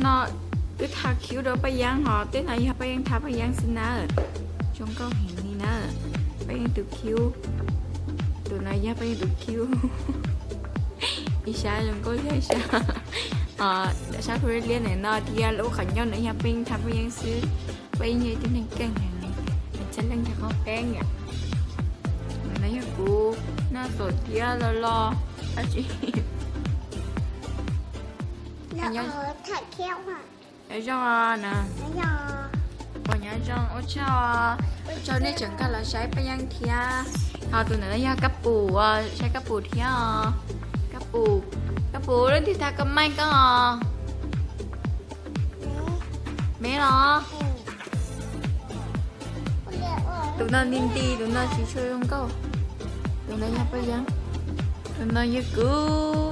No wb tha cube rau Paj Yeeb hos, tej no yog Paj Yeeb tha Paj Yeeb xwb na. Zoo nkauj heev li na. Paj Yeeb tus cube. Tus no yog Paj Yeeb tus cube. Ib sab zoo nkauj yog ib sab. Sab hu liab liab ntawm no thiab lub qhov ncauj no yog Paj Yeeb tha Paj Yeeb xwb. Paj Yeeb yog ib tug neeg keej heev, txhaj leej txhaj qhov peeb yom. No yog kuv noj xaum thiab los los dab tsi. Nyob zoo na. Ua nyob zoo, ua tsaug, ua tsaug nej tseem nkag los saib Paj Yeeb thiab. Ho tus ntawm no yog Kab Pum, saib Kab Pum thiab os. Kab Pum, Kab Pum leej twg tha koj meej koj os? Me los? Tus no nti nti, tus no tsis tshua zoo nkauj. Tus no yog Paj Yeeb, tus no yog kuv.